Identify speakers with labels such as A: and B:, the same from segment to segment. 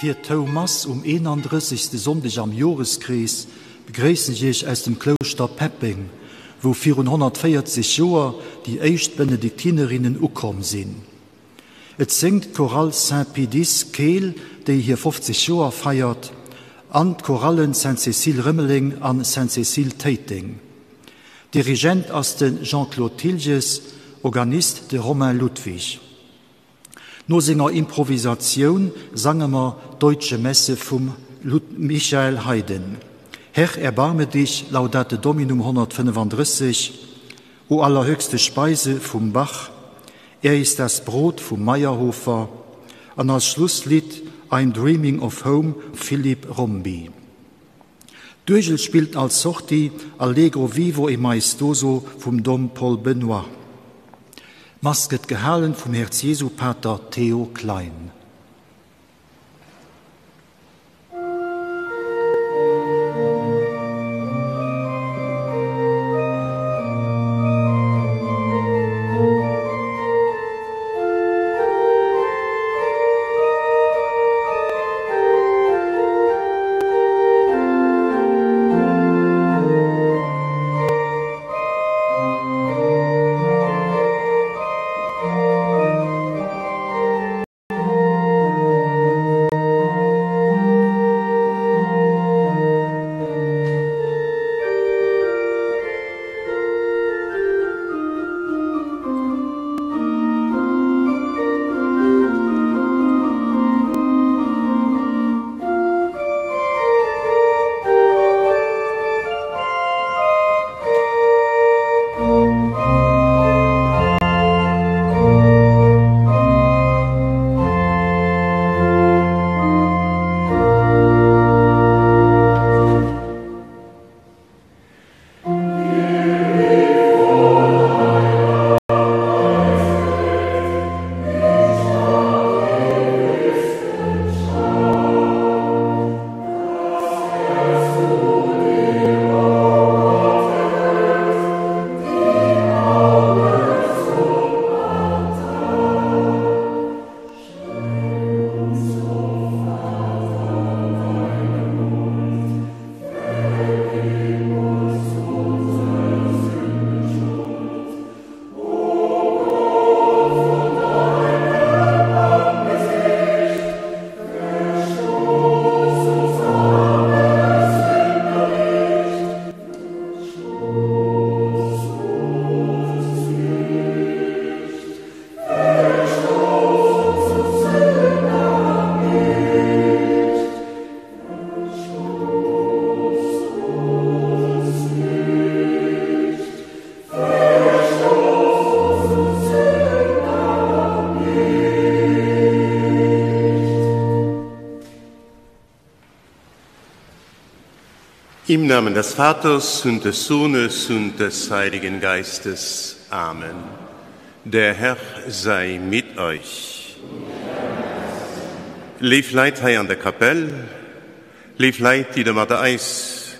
A: Fir d'Houmass um 31. Sonndeg am Joreskrees begréissen ech Iech aus dem Klouschter Peppeng, wou virun 140 Joer déi éischt Benediktinerinnen ukomm sinn. Et séngt d'Chorale Saint-Pie X Keel, déi hir 50 Joer feiert, an d'Chorallen Sainte-Cécile Rëmeleng an Sainte-Cécile Téiteng. Dirigent ass de Jean-Claude Thiltges, Organist de Romain Ludwig. No senger Improvisatioun sange mer d'Deutsche Messe vum Michael Haydn, Herr, erbarme dich, Laudate Dominum 135, O allerhöchste Speise vum Bach, Er ist das Brot vum Mayrhofer an als Schlusslidd I'm Dreaming of Home Philippe Rombi. D'Uergel spillt als Sortie Allegro vivo e maestoso vum Dom Paul Benoy. D'Mass gëtt gehalen vum Herz-Jesu-Pater Théo Klein.
B: Im Namen des Vaters und des Sohnes und des Heiligen Geistes. Amen. Der Herr sei mit euch. Léif Leit hei an der Kapell, léif Leit, déi der mat eis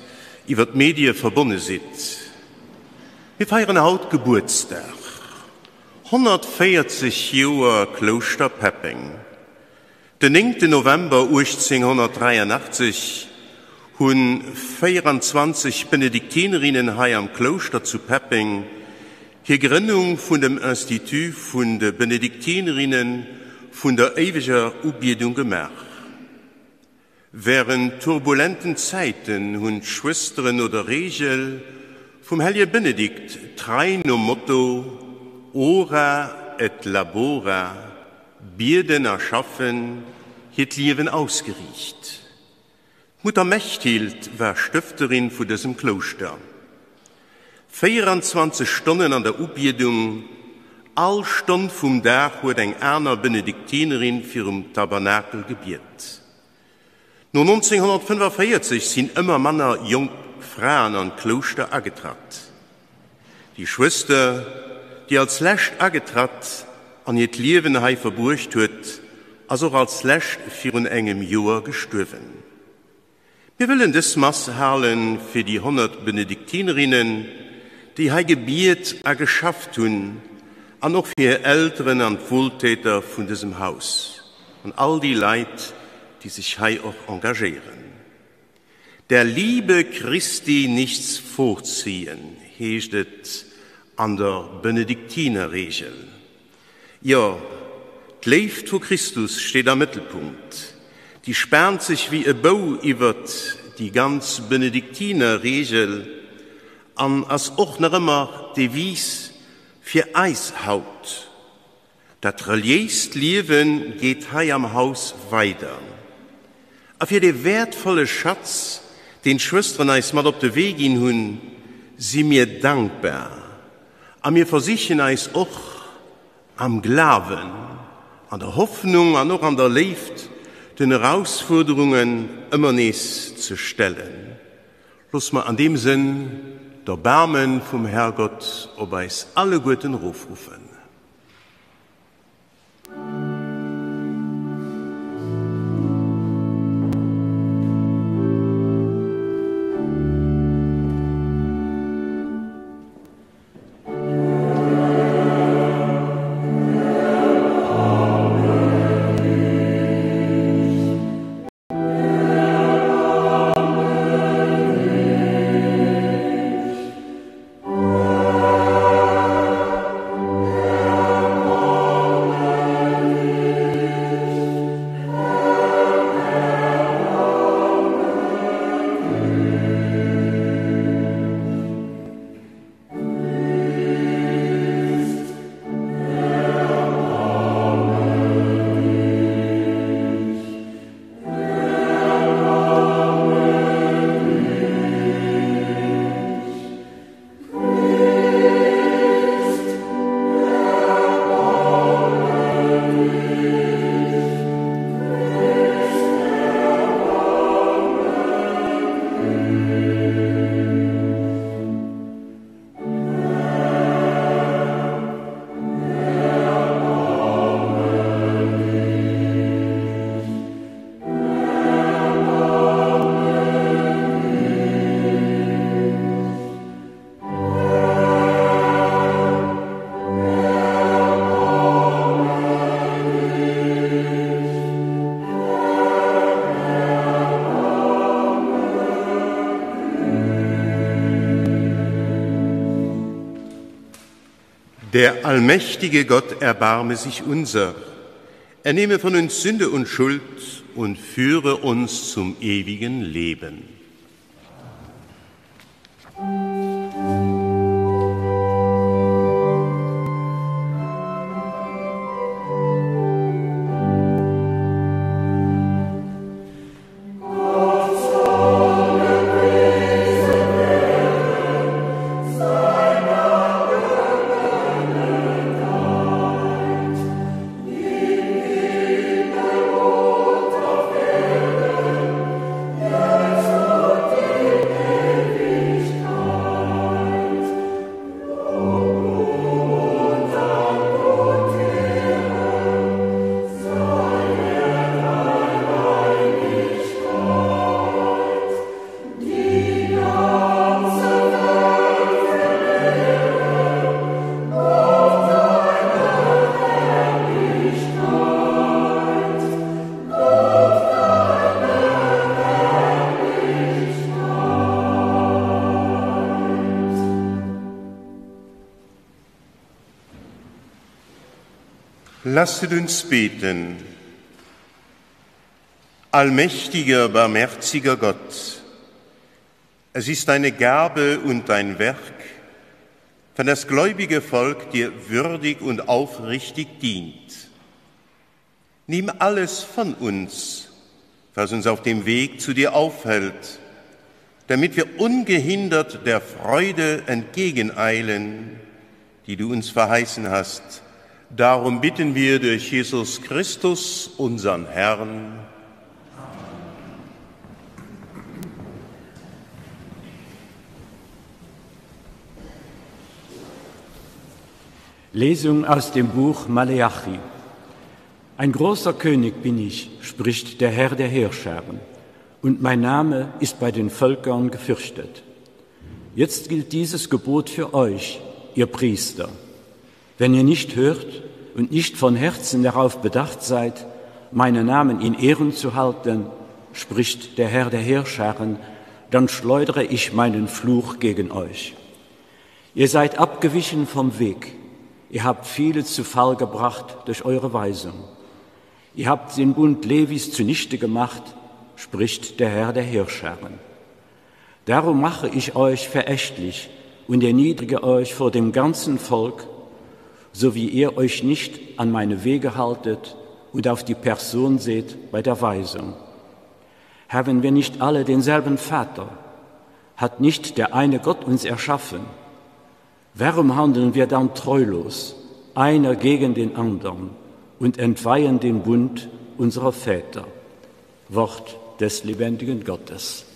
B: iwwer d'Medie verbonne sidd. Mir feieren haut Gebuertsdag. 140 Joer Klouschter Peppeng. Den néngten November 1883 hu 24 Benediktinerinnen hei am Klouschter zu Peppeng hir Grënnung vun dem Institut vun de Benediktinerinne vun der éiweger Ubiedung gemaach. Wärend turbulenten Zäiten hunn d'Schwësteren no der Reegel vum Hellje Benedikt trei nom Motto Ora et labora, bieden a schaffen, hiert Liewen ausgeriicht. D'Mutter Mechthild war Stëfterin vu dësem Klouschter. 24 Stonnen an der Ubiedung, all Stonn vum Dag huet eng aner Benediktinerin virum Tabernakel gebiet. No 1945 sinn ëmmer manner jonk Fraen an d'Klouschter agetratt. Déi Schwëster, déi als lescht agetratt an hiert Liewen hei verbruecht huet, ass och als lescht virun engem Joer gestuerwen. Mir wëllen dës Mass hale fir déi 100 Benediktinerinnen, déi hei gebiet a geschafft hunn, an och fir hir Elteren an d'Wohltäter vun dësem Haus an all déi Leit, déi sech hei och engagéieren. Der Liebe Christi nichts vorziehen, heescht et an der Benediktinerregel. Jo, d'Léift vu Christus steet am Mëttelpunkt. Déi spaant sech wéi e Bou iwwert déi ganz Benediktinerregel an ass och nach ëmmer d'Devise fir eis haut. Dat reliéist Liewe geet hei am Haus weider. A fir dee wäertvolle Schatz, deen d'Schwësteren eis mat op de Wee ginn hunn, si mir dankbar. A mir versichen eis och am Glawen, an der Hoffnung an och an der Léift den Erausfuerderungen ëmmer nees ze stellen. Loosse mer an deem Sënn d'Erbaarme vum Herrgott op eis alleguerten erofruffen. Der allmächtige Gott erbarme sich unser. Er nehme von uns Sünde und Schuld und führe uns zum ewigen Leben. Lasset uns beten. Allmächtiger, barmherziger Gott, es ist deine Gabe und dein Werk, wenn das gläubige Volk dir würdig und aufrichtig dient. Nimm alles von uns, was uns auf dem Weg zu dir aufhält, damit wir ungehindert der Freude entgegeneilen, die du uns verheißen hast. Darum bitten wir durch Jesus Christus, unseren Herrn.
C: Lesung aus dem Buch Maleachi. Ein großer König bin ich, spricht der Herr der Heerscharen, und mein Name ist bei den Völkern gefürchtet. Jetzt gilt dieses Gebot für euch, ihr Priester. Wenn ihr nicht hört und nicht von Herzen darauf bedacht seid, meinen Namen in Ehren zu halten, spricht der Herr der Heerscharen, dann schleudere ich meinen Fluch gegen euch. Ihr seid abgewichen vom Weg, ihr habt viele zu Fall gebracht durch eure Weisung. Ihr habt den Bund Levis zunichte gemacht, spricht der Herr der Heerscharen. Darum mache ich euch verächtlich und erniedrige euch vor dem ganzen Volk, so wie ihr euch nicht an meine Wege haltet und auf die Person seht bei der Weisung. Haben wir nicht alle denselben Vater? Hat nicht der eine Gott uns erschaffen? Warum handeln wir dann treulos, einer gegen den anderen, und entweihen den Bund unserer Väter? Wort des lebendigen Gottes.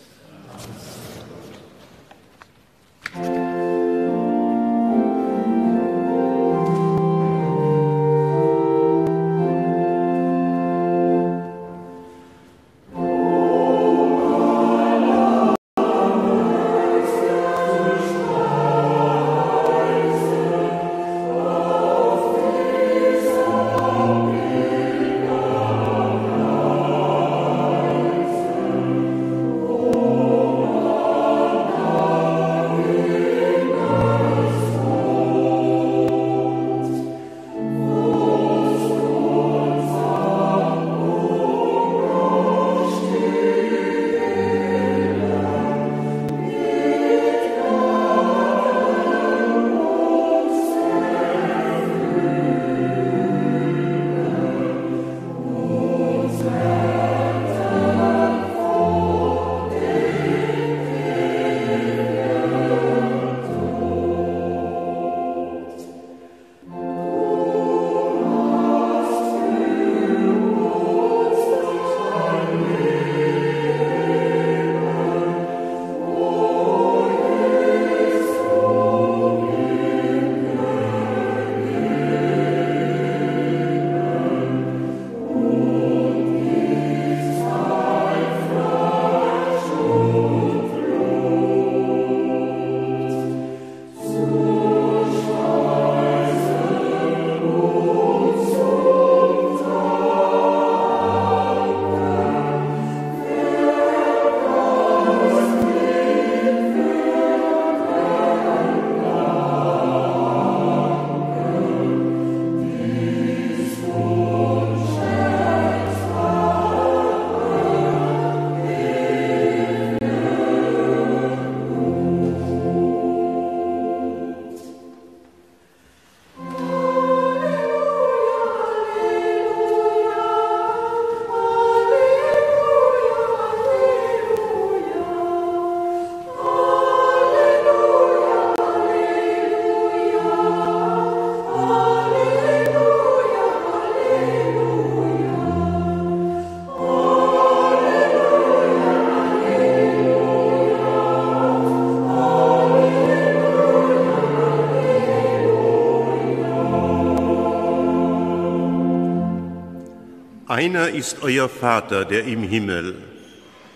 B: Einer ist euer Vater, der im Himmel,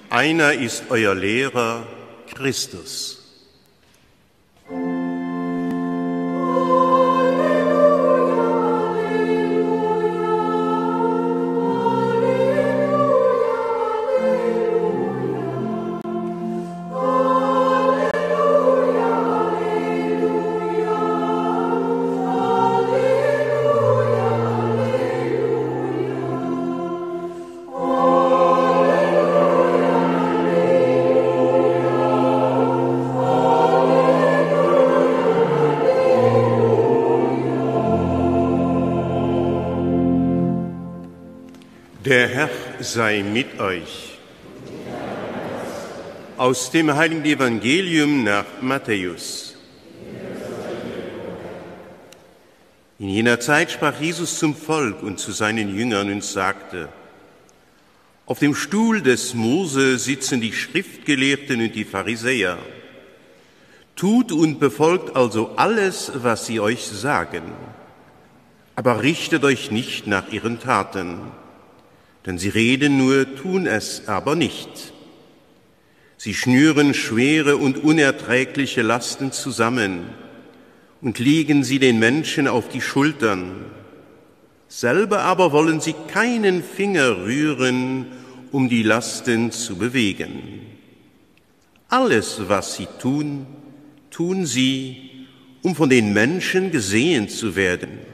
B: einer ist euer Lehrer, Christus. Der Herr sei mit euch. Aus dem heiligen Evangelium nach Matthäus. In jener Zeit sprach Jesus zum Volk und zu seinen Jüngern und sagte: Auf dem Stuhl des Mose sitzen die Schriftgelehrten und die Pharisäer. Tut und befolgt also alles, was sie euch sagen, aber richtet euch nicht nach ihren Taten, denn sie reden nur, tun es aber nicht. Sie schnüren schwere und unerträgliche Lasten zusammen und legen sie den Menschen auf die Schultern. Selber aber wollen sie keinen Finger rühren, um die Lasten zu bewegen. Alles, was sie tun, tun sie, um von den Menschen gesehen zu werden.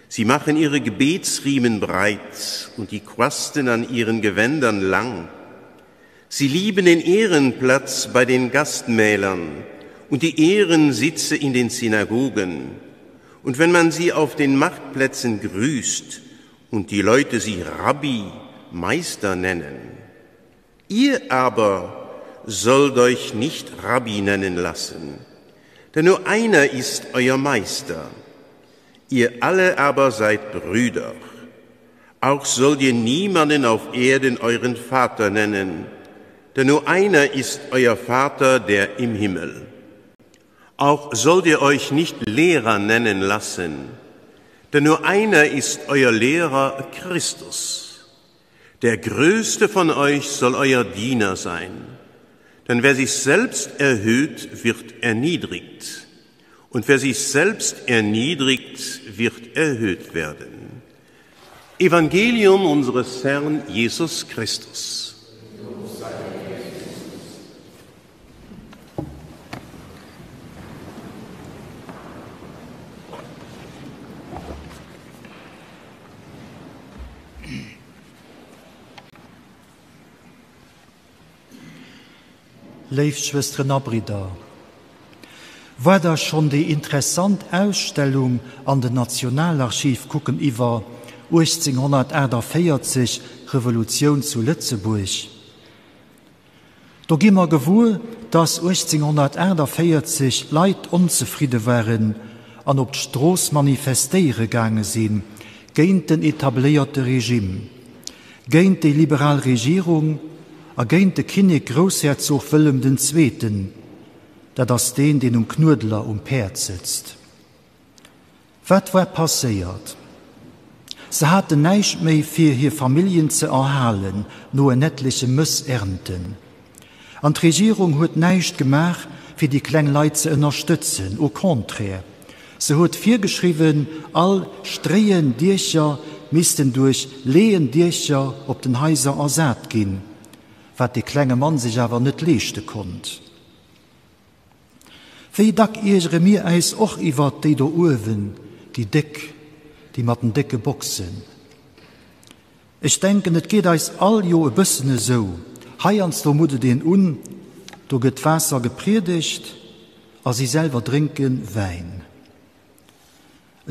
B: Sie machen ihre Gebetsriemen breit und die Quasten an ihren Gewändern lang. Sie lieben den Ehrenplatz bei den Gastmählern und die Ehrensitze in den Synagogen. Und wenn man sie auf den Marktplätzen grüßt und die Leute sie Rabbi, Meister nennen. Ihr aber sollt euch nicht Rabbi nennen lassen, denn nur einer ist euer Meister. Ihr alle aber seid Brüder. Auch sollt ihr niemanden auf Erden euren Vater nennen, denn nur einer ist euer Vater, der im Himmel. Auch sollt ihr euch nicht Lehrer nennen lassen, denn nur einer ist euer Lehrer Christus. Der größte von euch soll euer Diener sein. Denn wer sich selbst erhöht, wird erniedrigt. Und wer sich selbst erniedrigt, wird erhöht werden. Evangelium unseres Herrn Jesus Christus.
A: Léif Schwësteren a Bridder, war der schonn déi interessant Ausstellung an den Nationalarchiv kucken iwwer 1848, Revolutioun zu Lëtzebuerg? Do gi mer gewuer, dass 1848 Leit onzefridde waren an op d'Strooss manifestéiere gaange si géint den etabléierte Regime, géint déi liberal Regierung a géint de Kinnek Groussherzog Wëllem den Zweeten, dat ass deen, deen um Knuedler um Päerd sëtzt. Wat war passéiert? Se haten näischt méi fir hir Familljen ze erhalen no en etleche Mëssernten. An d'Regierung huet näischt gemaach fir déi kleng Leit ze ënnerstëtzen, au contraire, se huet virgeschriwwen, all stréien Diecher missten duerch leeën Diecher op den Haiser ersat ginn, wat dee klenge Mann sech awer net leeschte konnt. Wéi dack iergere mir äis och iwwert déi do uewen, déi Déck, déi mat den décke Boxen. Ech denken, et geet eis all jo e bëssen esou. Heiansdo mutt et een un, do gëtt Waasser gepriedegt a si selwer drénke Wäin.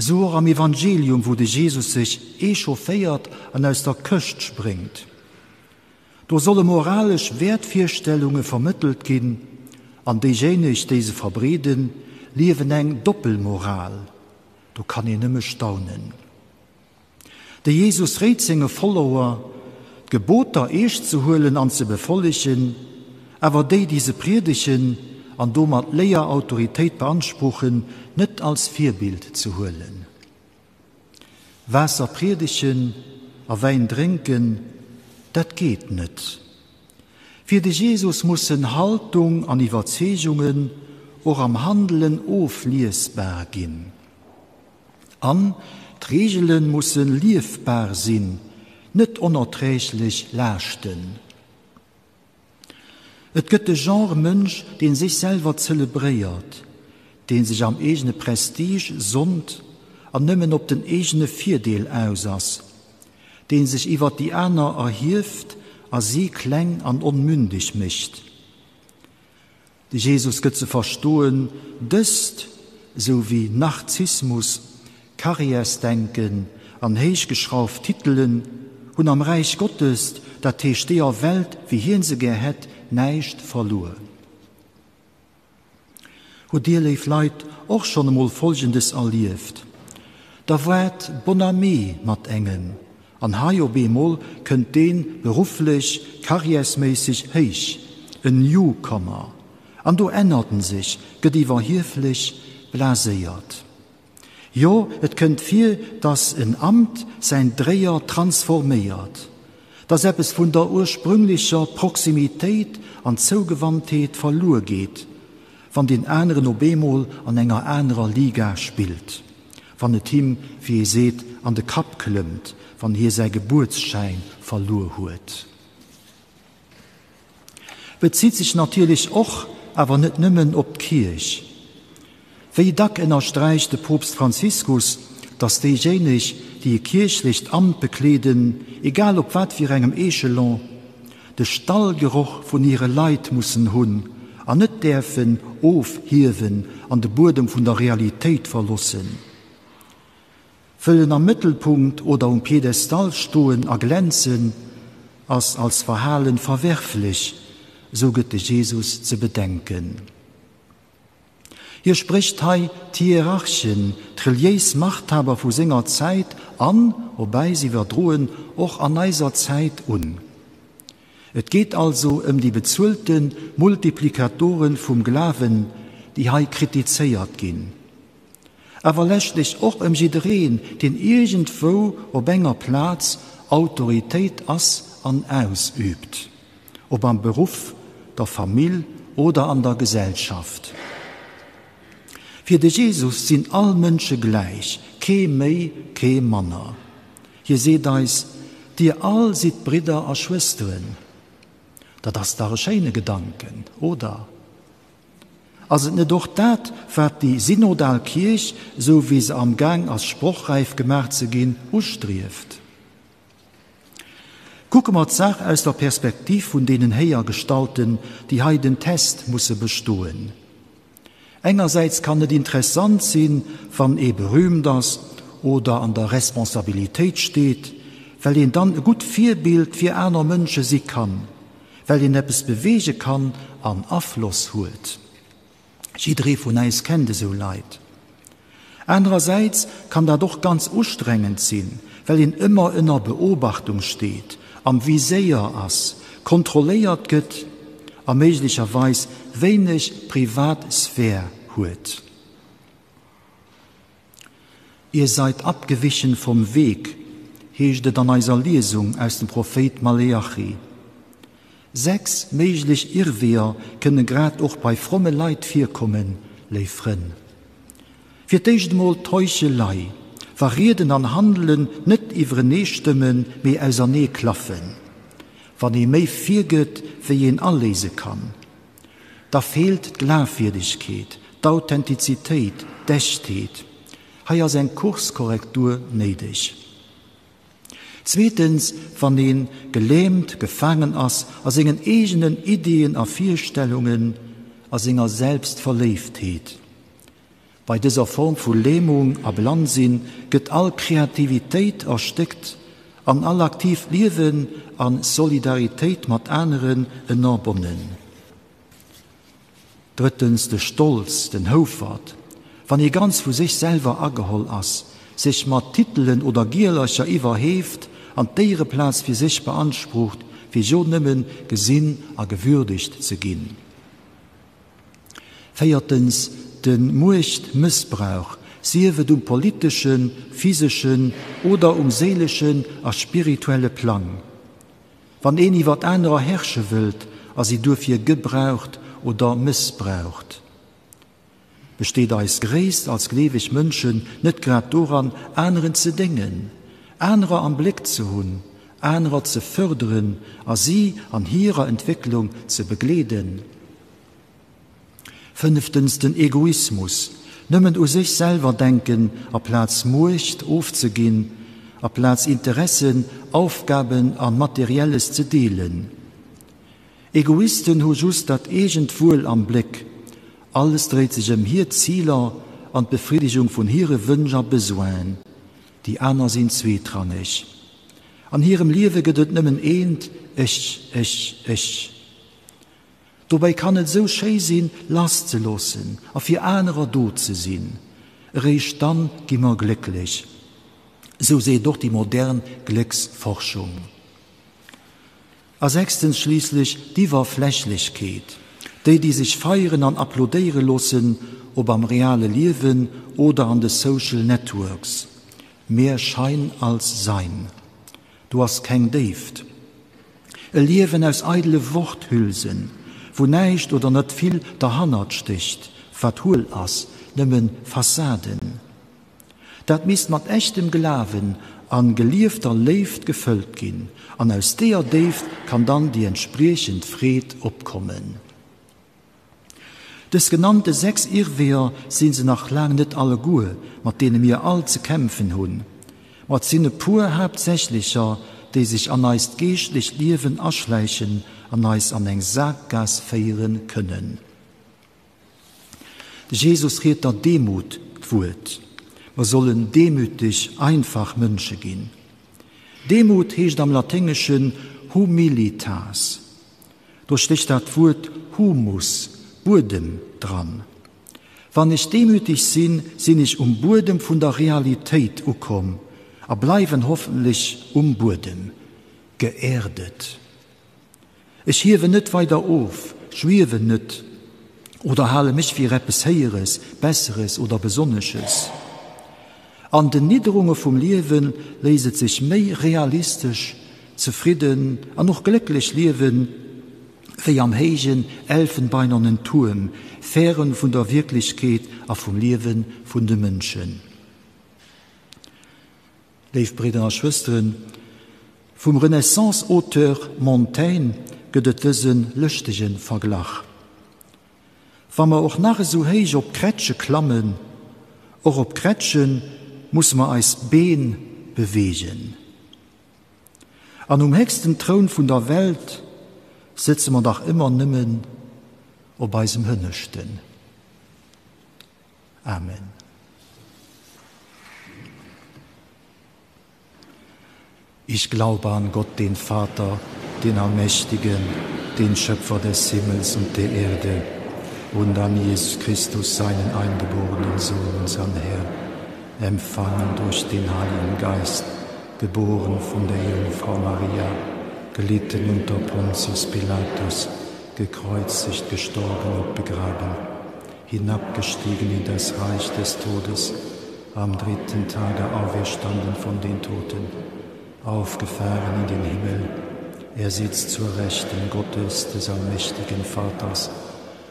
A: Esou och am Evangelium, wou de Jesus sech echaufféiert an aus der Këscht spréngt. Do solle moralesch Wäertvirstellunge vermëttelt ginn, an déijéineg, déi se verbreeden, liewen eng Doppelmoral. Do kann een nëmme staunen. De Jesus réit senge Follower, d'Geboter eescht ze huelen an ze befollegen, awer déi, déi se priedegen an domat Léierautoritéit beanspruchen, net als Virbild ze huelen. Waasser priedegen a Wäin drénken, dat geet net. Fir de Jesus mussen Haltung an Iwwerzeegungen och am Handelen ofliesbar ginn. An d'Reegele musse liefbar sinn, net onerträglech Laaschten. Et gëtt de Genre Mënsch, dee sech selwer zelebréiert, dee sech am eegene Prestige sonnt an nëmmen op den eegene Virdeel aus ass, dee sech iwwer déi aner erhieft a si kleng an onmündeg mécht. De Jesus gëtt ze verstoen, dëst, esou wéi Narzissmus, Karriärsdenken an héichgeschrauft Titelen. hunn am Räich Gottes, dat heescht deeër Welt, wéi hien se gär hätt, näischt verluer. Hutt Dir, léif Leit, och schonn emol Folgendes erlieft, Der waart bonne-amie mat engem, an hei op eemol kënnt deen berufflech, carrièresméisseg héich, en Newcomer, an do ännert en sech, gëtt iwwerhieflech, blaséiert. Jo, et kënnt vir, dass en Amt säin Dréier transforméiert, dass eppes vun der ursprünglecher Proximitéit an Zougewandtheet verluer geet, wann deen aneren op eemol an enger anerer Liga spillt, wann et him, wéi ee seet, an de Kapp klëmmt, wann hie säi Gebuertsschäin verluer huet. Bezitt sech natierlech och, awer net nëmmen, op d'Kierch. Wéi dack ënnersträicht de Poopst Franziskus, datt déijéineg, déi e kierchlecht Amt bekleeden, egal op wat fir engem Echelon, de Stallgeroch vun hire Leit mussen hunn an net däerfen ofhiewen an de Buedem vun der Realitéit verlossen. Wëllen am Mëttelpunkt oder um Piedestal stoen a glänzen, ass als Verhalen verwerflech, sou gëtt de Jesus ze bedenken. Hie sprécht hei d'Hierarchen, d'reliéis Machthaber vu senger Zäit an, op äis iwwerdroen, och an eiser Zäit un. Et geet also ëm déi bezuelte Multiplikatoren vum Glawen, déi hei kritizéiert ginn. Awer leschtlech och ëm jiddereen, deen iergendwou op enger Plaz Autoritéit ass an ausüübt, ob am Beruff, der Famill oder an der Gesellschaft. Fir de Jesus sinn all Mënsche gläich, kee méi, kee manner. Hie seet eis, Dir all sidd Bridder a Schwësteren. Dat ass dach e schéine Gedanken, oder? Ass et net och dat, wat déi synodal Kierch, esou wéi se am Gaang ass sprochräif gemaach ze ginn, ustrieft? Kucke mer d'Saach aus der Perspektiv vun deenen héijer Gestalten, déi hei den Test musse bestoen. Engersäits kann et interessant sinn, wann ee berühmt ass oder an der Responsabilitéit steet, well een dann e gutt Virbild fir aner Mënsche si kann. Well een eppes beweege kann an Afloss huet. Jidderee vun äis kennt esou Leit. Anerersäits kann dat och ganz ustrengend sinn, well een ëmmer ënner Beobachtung steet, am Viséier ass, kontrolléiert gëtt a méiglecherweis wéineg privat Sphär huet. Ihr seid abgewichen vom Weg, heescht et an eiser Liesung aus dem Prophéit Maleachi. Sechs méiglech Irrweeër kënne grad och bei fromme Leit virkommen, léif Frënn. Fir d'éischt emol d'Heuchelei, wa Rieden an Handelen net iwwereneestëmmen, mee auserneeklaffen, wann ee méi virgëtt, wéi een aléise kann. Da feelt d'Glafwierdegkeet, d'Authentizitéit, d'Echtheet. Hei ass eng Kurskorrektur néideg. Zweetens, wann ee gelähmt, gefaangen ass a sengen eegenen Ideeën a Virstellungen, a senger Selbstverléiftheet. Bei dëser Form vu Lähmung a Blannsinn gëtt all Kreativitéit erstéckt an all aktiivt Liewen a Solidaritéit mat aneren ënnerbonnen. Drëttens, de Stolz, den Houfert, wann ee ganz vu sech selwer ageholl ass, sech mat Titelen oder Gielercher iwwerheeft an d'Éiereplaz fir sech beansprucht, fir jo nëmmen gesinn a gewürdegt ze ginn. Véiertens, de Muechtmëssbrauch, sief et um politeschen, physeschen oder um séileschen a spirituelle Plang. Wann een iwwert anerer herrsche wëllt a si duerfir gebraucht oder mëssbraucht. Besteet eis Gréisst als gleeweg Mënschen net grad doran, aneren ze déngen, anerer am Bléck ze hunn, anerer ze fërderen a si an hirer Entwécklung ze begleeden? Fënneftens, den Egoismus, nëmmen u sech selwer denken aplaz Muecht ofzeginn, aplaz Interessen, Aufgaben a Materielles ze deelen. Egoisten hu just dat eegent Wuel am Bléck, alles dréit sech ëm hir Ziler an d'Befriddegung vun hire Wënsch a Besoinen, déi aner sinn zweetrangeg. An hirem Liewe gëtt et nëmmen eent, Ech, ech, ech. Dobäi kann et esou schéi sinn, lass ze loossen a fir anerer do ze sinn. Eréischt dann gi mer glécklech. Esou seet och déi modern Glécksforschung. A sechstens schliisslech d'Iwwerflächlechkeet, déi, déi sech feieren an applaudéiere loossen, ob am reale Liewen oder an de Social Networks. Mehr Schein als Sein. Do ass keng Déift. E Liewen aus eidele Worthülsen, wou näischt oder net vill derhannert stécht, wat huel ass, nëmme Fassaden. Dat misst mat echtem Glawen an geliefter Léift gefëllt ginn, an aus deeër Déift kann dann déi entspriechend Freed opkommen. Dës genannte 6 Irrweeër sinn se nach laang net alleguer, mat deene mir all ze kämpfen hunn, ma et sinn e puer haaptsächlecher, déi sech an eist geeschtlecht Liewen aschläichen an eis an eng Saakgaass féiere kënnen. De Jesus riet der Demut d'Wuert. Mer sollen demüteg, einfach Mënsche ginn. Demut heescht am Laténgeschen humilitas. Do stécht dat Wuert humus, Buedem, dran. Wann ech demüteg sinn, sinn ech um Buedem vun der Realitéit ukomm a bleiwen hoffentlech um Buedem, geerdet. Ech hiewen net weider of, schwiewen net oder hale mech fir eppes Héieres, Besseres oder Besonnesches. An den Nidderunge vum Liewe léisst et sech méi realistesch, zefridden an och glécklech liewen, wéi am héijen elfenbeinernen Tuerm, fären vun der Wierklechkeet a vum Liewe vun de Mënschen. Léif Bridder a Schwësteren, vum Renaissance-Auteur Montaigne gëtt et dëse lëschtege Verglach, Wa mer och nach esou héich op Krätsche klammen, och op Krätsche musse mer eis Been beweegen. An um héchsten Troun vun der Welt sëtze mer dach ëmmer nëmmen op eisem Hënneschten. Amen. Ich glaube an Gott, den Vater, den Allmächtigen, den Schöpfer des Himmels und der Erde, und an Jesus Christus, seinen eingeborenen Sohn, unseren Herrn, empfangen durch den Heiligen Geist, geboren von der Jungfrau Maria, gelitten unter Pontius Pilatus, gekreuzigt, gestorben und begraben, hinabgestiegen in das Reich des Todes, am dritten Tage auferstanden von den Toten, aufgefahren in den Himmel. Er sitzt zur Rechten Gottes des allmächtigen Vaters.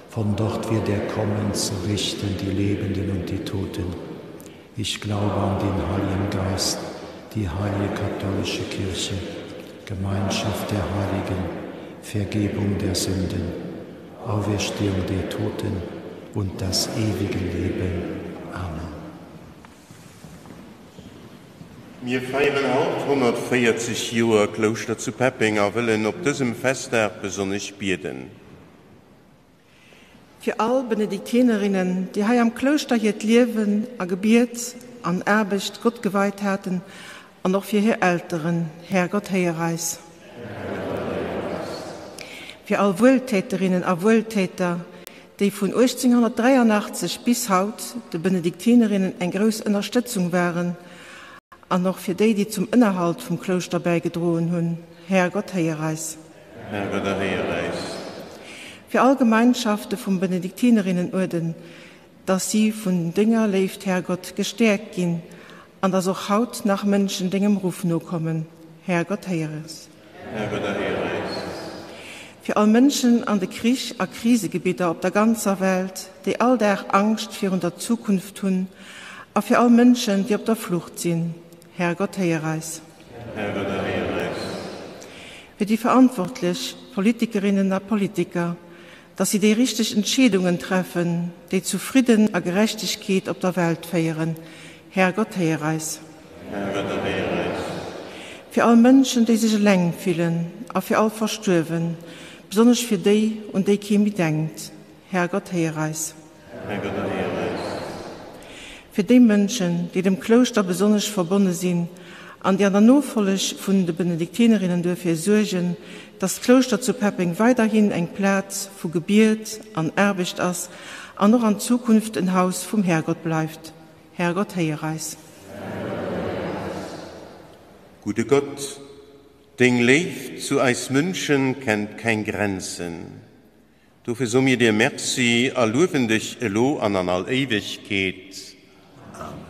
A: Von dort wird er kommen, zu richten die Lebenden und die Toten. Ich glaube an den Heiligen Geist, die heilige katholische Kirche, Gemeinschaft der Heiligen, Vergebung der Sünden, Auferstehung der Toten und das ewige Leben. Amen.
B: Mir feieren haut 140 Joer Klouschter zu Peppeng a wëllen op dësem Festdag besonnesch bieden.
D: Fir all Benediktinerinnen, déi hei am Klouschter hiert Liewen a Gebiet an Aarbecht Gott geweit haten, an och fir hir Elteren, Härgott héier eis. Fir all Wueltäterinnen a Wueltäter, déi vun 1883 bis haut de Benediktinerinnen eng grouss Ënnerstëtzung waren, an och fir déi, déi zum Ënnerhalt vum Klouschter bäigedroen hunn, Härgott héier eis.
B: Här, erhéier äis.
D: Fir all Gemeinschafte vum Benediktinerinnenuerden, dass si vun denger Léift, Härgott, gestäerkt ginn an dass och haut nach Mënschen dengem Ruff nokommen. Härgott, héier eis.
B: Härgott, erhéier äis.
D: Fir all Mënschen an de Krich a Krisegebidder op der ganzer Welt, déi all Dag Angscht virun der Zukunft hunn, a fir all Mënschen, déi op der Flucht sinn. Härgott, héier eis.
B: Härgott, erhéier eis.
D: Fir déi verantwortlech Politikerinnen a Politiker, dass si déi richteg Entscheedungen treffen, déi zu Fridden a Gerechtegkeet op der Welt féieren. Härgott, héier eis.
B: Härgott, erhéier eis.
D: Fir all Mënschen, déi sech eleng fillen a fir all Verstuerwen, besonnesch fir déi, un déi kee méi denkt. Härgott, héier eis.
B: Här Gott, erhéier eis.
D: Fir déi Mënschen, déi dem Klouschter besonnesch verbonne sinn. An déi an der Nofolleg vun de Benediktinerinnen duerfir suergen, dass d'Klouschter zu Peppeng weiderhin eng Plaz vu Gebiet an Aarbecht ass an och an Zukunft en Haus vum Härgott bleift. Härgott, héier eis.
B: Gudde Gott, deng Léift zu eis Mënschen kennt keng Grenzen. Dofir soe mir dir Merci a luewen dech elo an an all Éiwegkeet. Amen.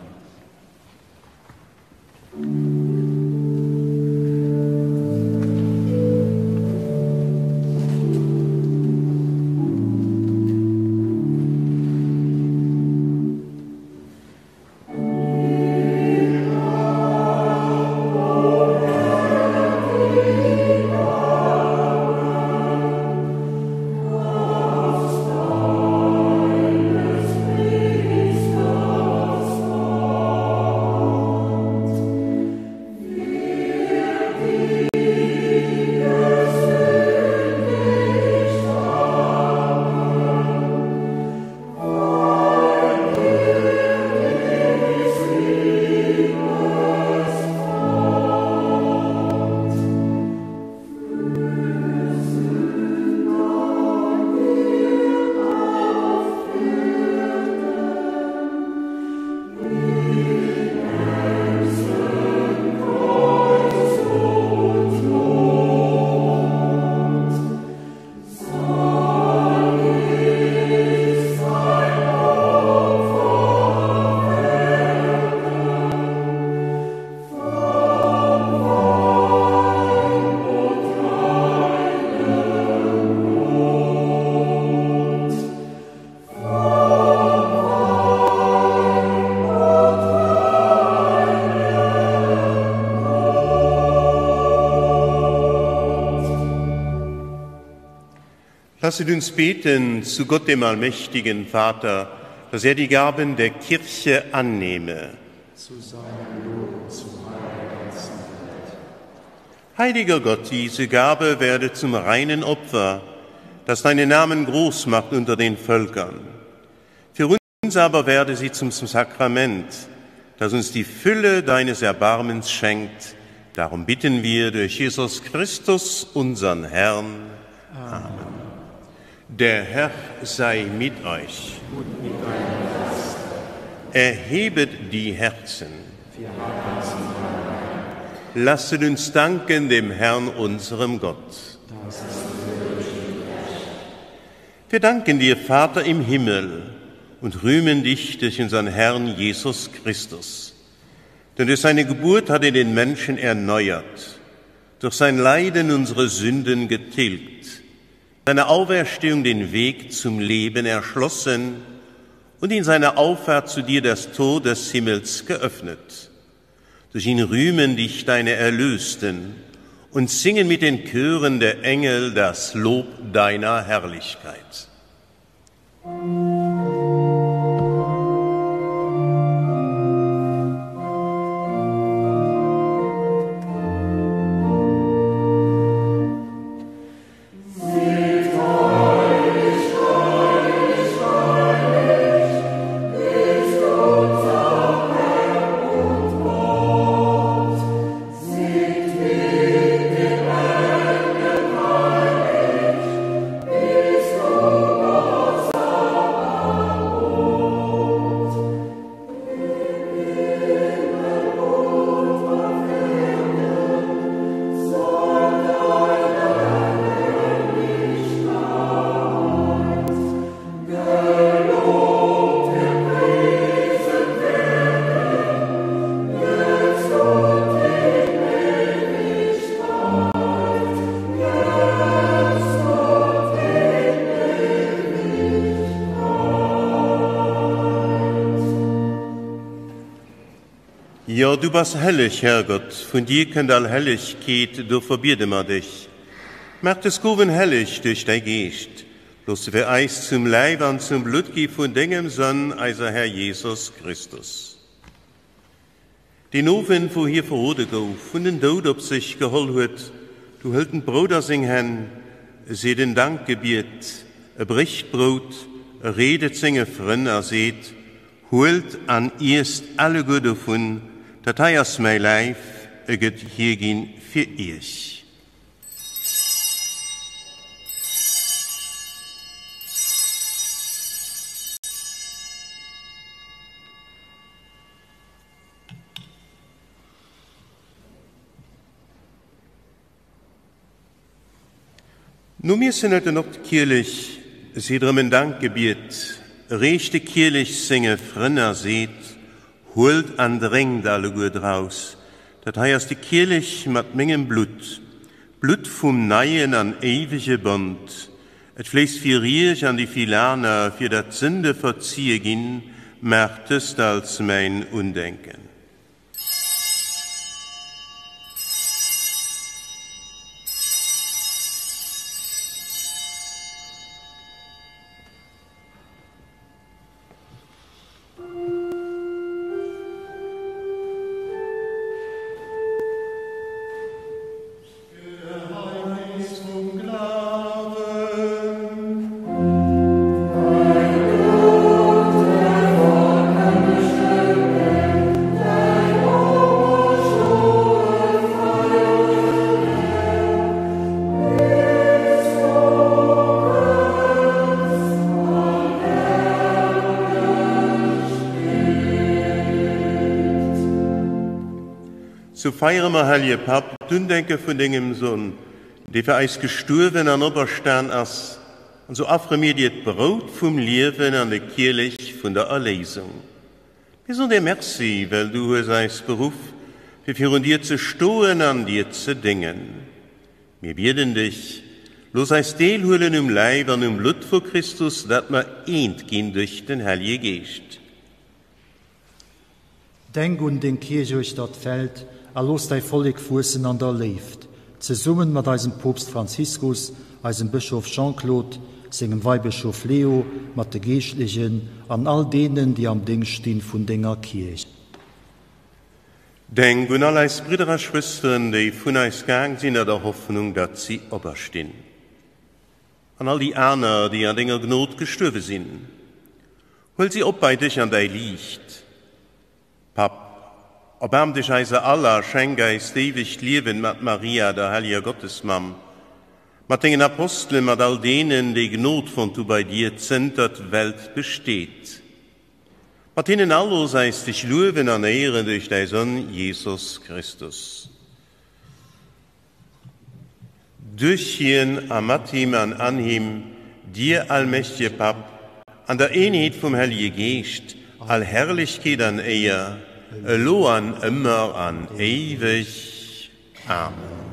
B: Lasset uns beten zu Gott dem allmächtigen Vater, dass er die Gaben der Kirche annehme.
A: Zu seinem Lob und zum Heil der ganzen Welt.
B: Heiliger Gott, diese Gabe werde zum reinen Opfer, das deinen Namen groß macht unter den Völkern. Für uns aber werde sie zum Sakrament, das uns die Fülle deines Erbarmens schenkt. Darum bitten wir durch Jesus Christus, unseren Herrn. Amen. Der Herr sei mit euch.
A: Und mit deinem Geist.
B: Erhebet die Herzen.
A: Wir haben sie
B: dabei. Lasset uns danken dem Herrn, unserem Gott.
A: Das ist würdig und recht.
B: Wir danken dir, Vater im Himmel, und rühmen dich durch unseren Herrn Jesus Christus. Denn durch seine Geburt hat er den Menschen erneuert, durch sein Leiden unsere Sünden getilgt, seine Auferstehung den Weg zum Leben erschlossen und in seiner Auffahrt zu dir das Tor des Himmels geöffnet. Durch ihn rühmen dich deine Erlösten und singen mit den Chören der Engel das Lob deiner Herrlichkeit. Jo, du bass helleg, Herrgott, vun dir kënnt all Hellegkeet, dofir biede mer dech, Maach des Gowen helleg duerch däi Geescht, looss se fir eis zum Läif an zum Blutt gi vun dengem Sonn, eiser Här Jesus Christus. Deen Owend, wou hie verrode gouf, vun den Doud op sech geholl huet, du hëlt en d'Brout a seng Hänn, e seet en Dankgebiet, e brécht d'Brout, e reet et senge Frënn a seet, Huelt an iesst alleguer dovun, dat hei ass mäi Läif. e gëtt hierginn fir iech. Nom Iessen huet en och de Kielech seet erëm en Dankgebiet, reecht de Kielech senge Frënn a seet, Huelt an drénkt alleguer draus, dat hei ass de Kielech mat mengem Blutt, d'Blutt vum neien an éiwege Bond. Et fléisst fir iech an déi vill aner, fir datt d'Sënde verzie ginn. Maacht dëst als mäin Undenken.
A: D'Geheimnis vum Glawen.
B: Sou feiere mer, Hellje Papp, d'Undenke vun dengem Son, dee fir eis gestuerwen an operstan ass, an sou affere mir dir d'Brout vum Liewen an de Kielech vun der Erléisung. Mir soen dir Merci, well du hues eis beruff, fir virun dir ze stoen an dir ze déngen. Mir bieden dech, looss eis deelhuelen um Läif an um Blutt vu Christus, dat mer eent ginn duerch den Hellje Geescht.
A: Denk un deng Kierch uechter d'Welt a looss däi Vollek wuessen an der Léift, zesummen mat eisem Poopst Franziskus, eisem Bëschof Jean-Claude, sengem Weibëschof Leo, mat de Geeschtlechen an all deenen, déi am Déngscht stinn vun denger Kierch.
B: Denk un all eis Bridder a Schwësteren, déi vun eis gaang sinn, a der Hoffnung, datt si operstinn. An all déi aner, déi an denger Gnod gestuerwe sinn, huel si op bei dech an däi Liicht. Papp, erbaarm dech eiser all a schenk eis d'éiwegt Liewen mat Maria, der helleger Gottesmamm, mat dengen Apostelen, mat all deenen, déi Gnod fonnt hu bei dir, zënter d'Welt besteet. Mat hinnen all looss eis dech luewen an éieren duerch däi Sonn Jesus Christus. Duerch hien a mat him an an him, dir allmächtege Papp, an der Eenheet vum Hellege Geescht, all Herrlechkeet an Éier, elo an ëmmer an éiweg. Amen.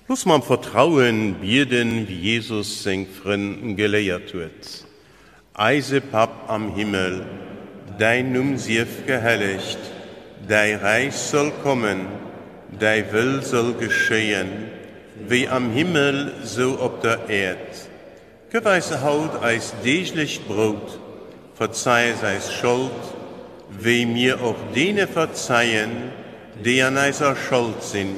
B: Looss mer am Vertrauen bieden, wéi Jesus seng Frënn geléiert huet. Eise Papp am Himmel, däin Numm sief gehellegt, däi Räich soll kommen, däi Wëll soll geschéien, wéi am Himmel, sou op der Äerd. Gëff eis haut eist deeglecht Brout, verzei eis eis Schold, wéi mir och deene verzeien, déi an eiser Schold sinn.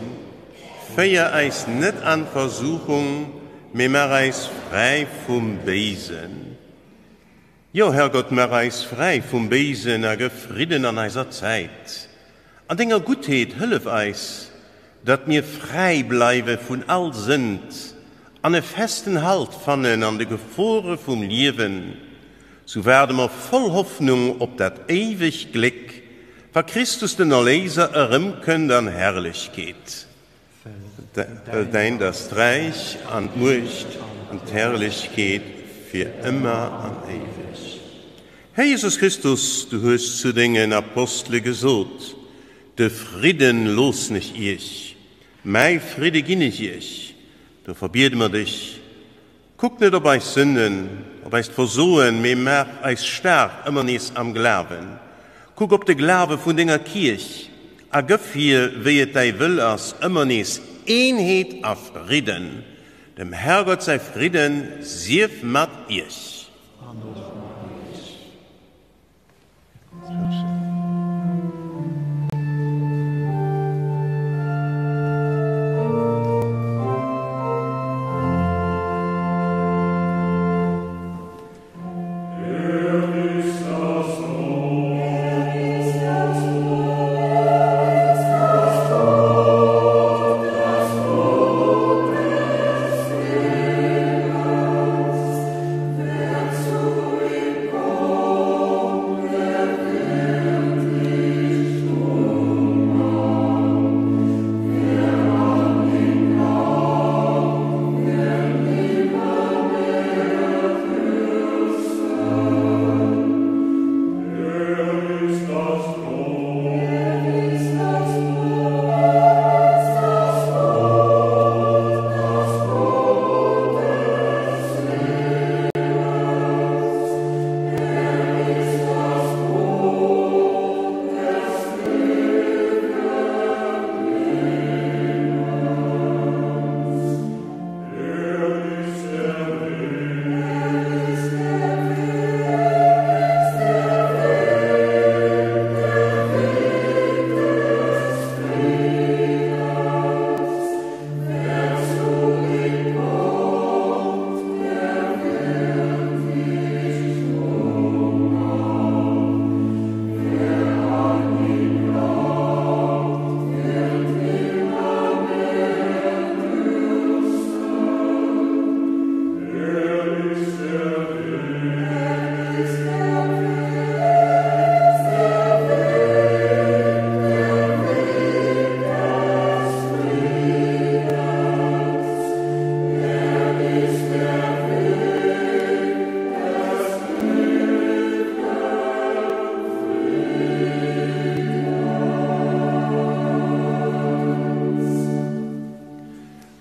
B: Féier eis net an d'Versuchung, mee maach eis fräi vum Béisen. Jo, Herrgott, maach eis fräi vum Béisen a gëff Fridden an eiser Zäit. An denger Guttheet hëllef eis, datt mir fräi bleiwe vun all Sënd an e festen Halt fannen an de Gefore vum Liewen. Sou waarde mer voll Hoffnung op dat éiwegt Gléck, wa Christus den Erléiser erëmkënnt an Herrlechkeet. Well däint ass d'Räich an d'Muecht an d'Herrlechkeet fir ëmmer an éiweg. Här Jesus Christus, du hues zu dengen Apostele gesot, De Fridden loossen ech iech, mäi Fridde ginn ech iech. Do verbiede mer dech, Kuck net op eis Sünden, op eist Versoen, mee maach eis staark ëmmer nees am Glawen. Kuck op de Glawe vun denger Kierch a gëff hir, wéi et däi Wëll ass, ëmmer nees Eenheet a Fridden. Dem Herrgott säi Fridden sief mat iech.
A: An och mat iech.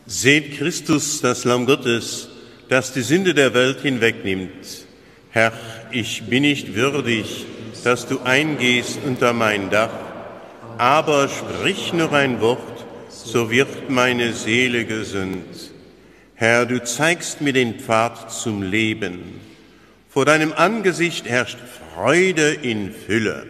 B: Seht Christus, das Lamm Gottes, das die Sünde der Welt hinwegnimmt. Herr, ich bin nicht würdig, dass du eingehst unter mein Dach, aber sprich nur ein Wort, so wird meine Seele gesund. Herr, du zeigst mir den Pfad zum Leben. Vor deinem Angesicht herrscht Freude in Fülle.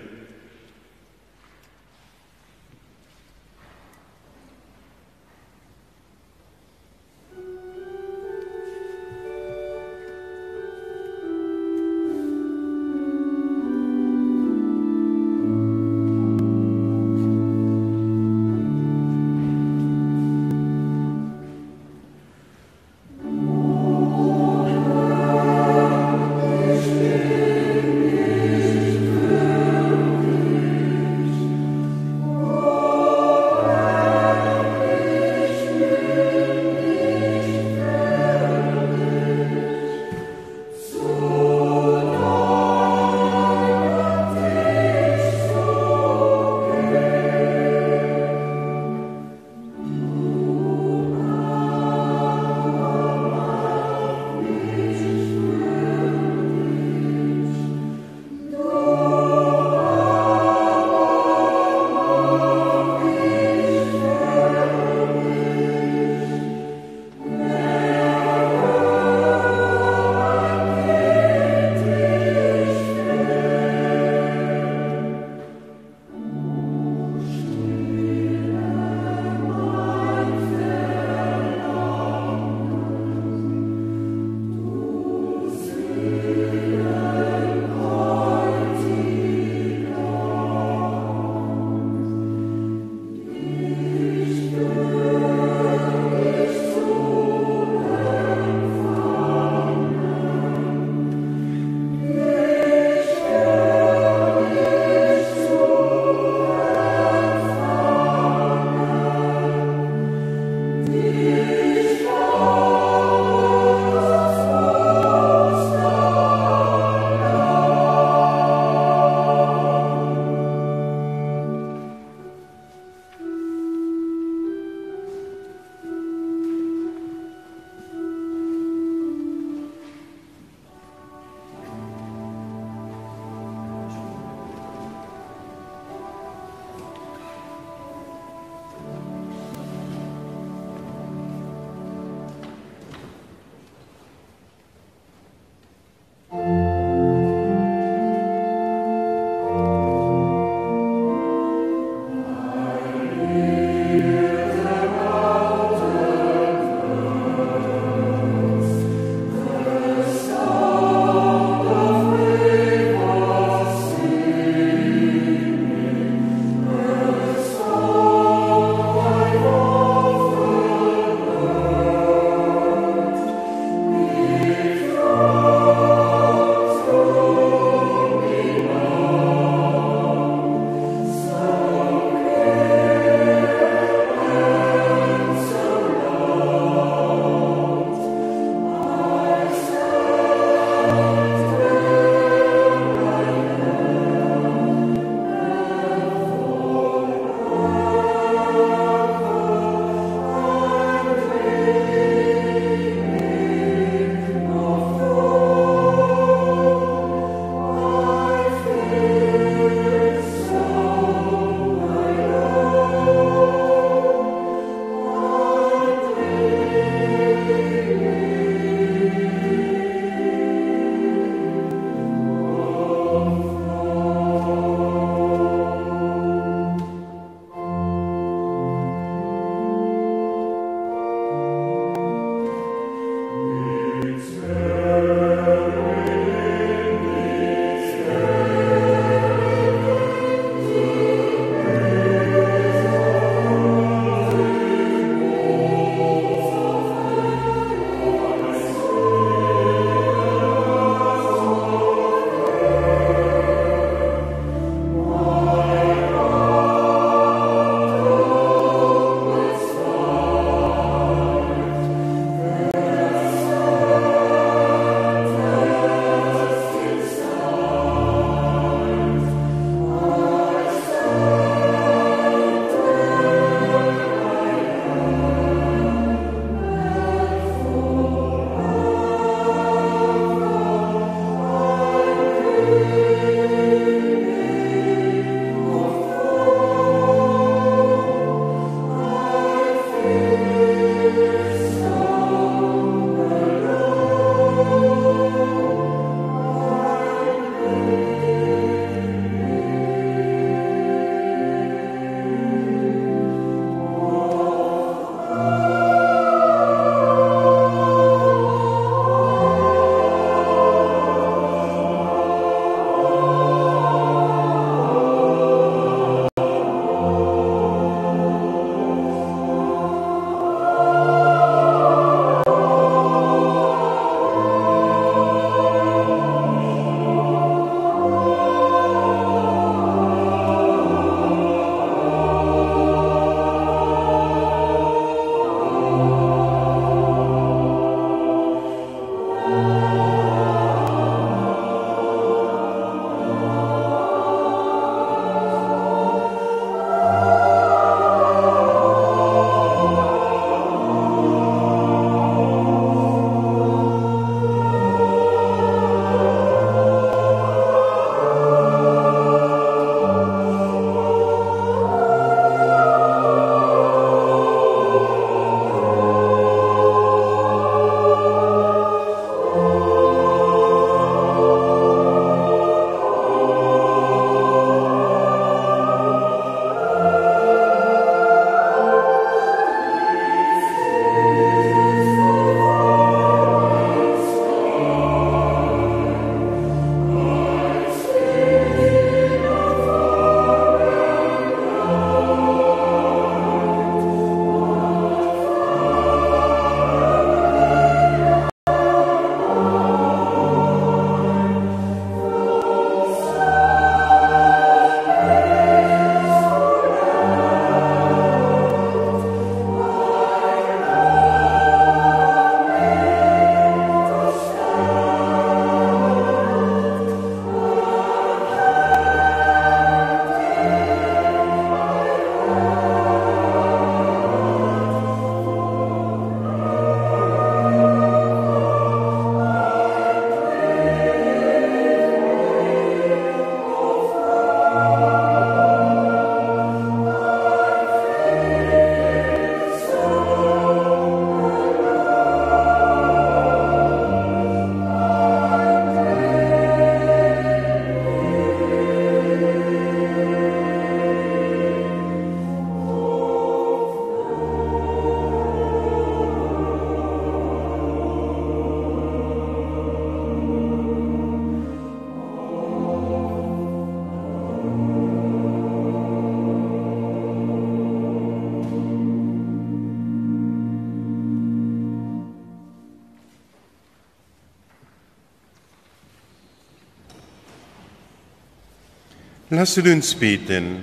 B: Lasset uns beten.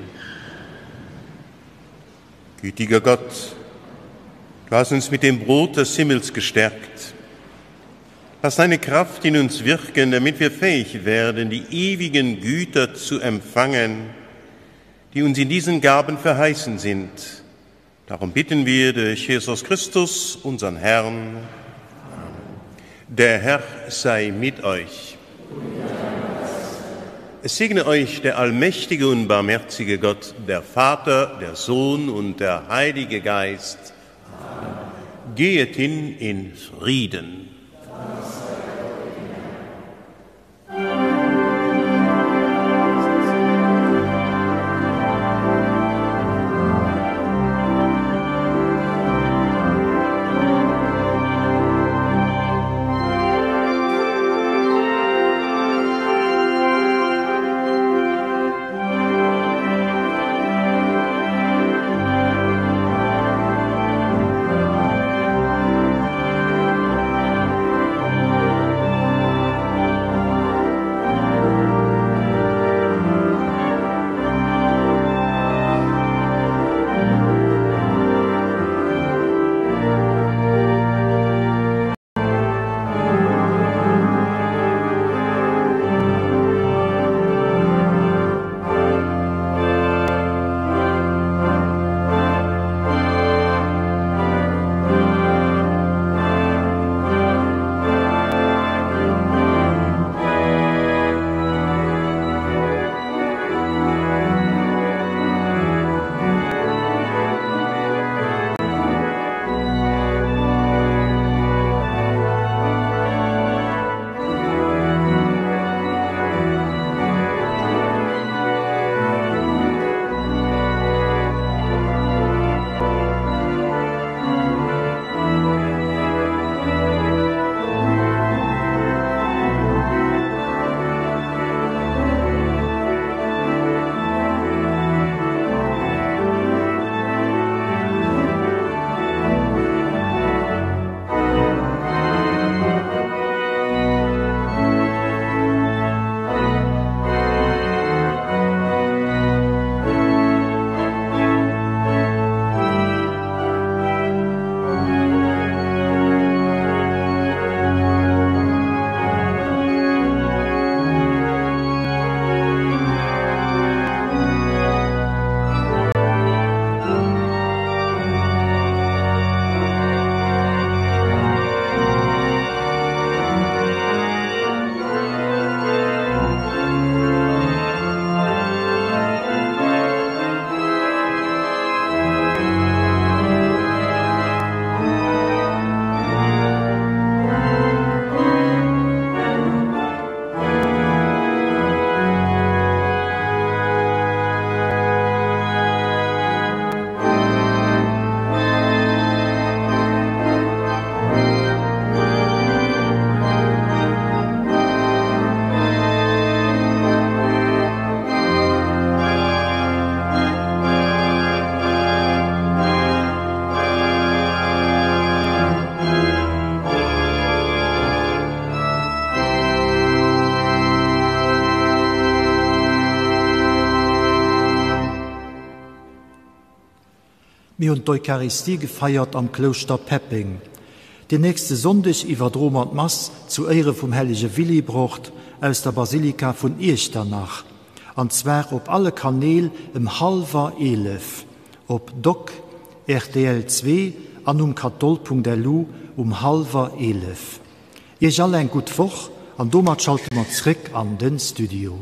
B: Gütiger Gott, du hast uns mit dem Brot des Himmels gestärkt. Lass deine Kraft in uns wirken, damit wir fähig werden, die ewigen Güter zu empfangen, die uns in diesen Gaben verheißen sind. Darum bitten wir durch Jesus Christus, unseren Herrn. Der Herr sei mit euch. Es segne euch der allmächtige und barmherzige Gott, der Vater, der Sohn und der Heilige Geist. Amen. Gehet hin in Frieden.
A: Mir hunn d'Eucharistie gefeiert am Klouschter Peppeng. Den nächste Sonndeg iwwerdroe mer d'Mass zu Éiere vum hellege Willibrord aus der Basilika vun Iechternach, an zwar op alle Kanäl ëm hallwer 11, op Doc, rtl 2 an um katholl.lu um hallwer 11. Iech all eng gutt Woch an domat schalte mer zréck an den Studio.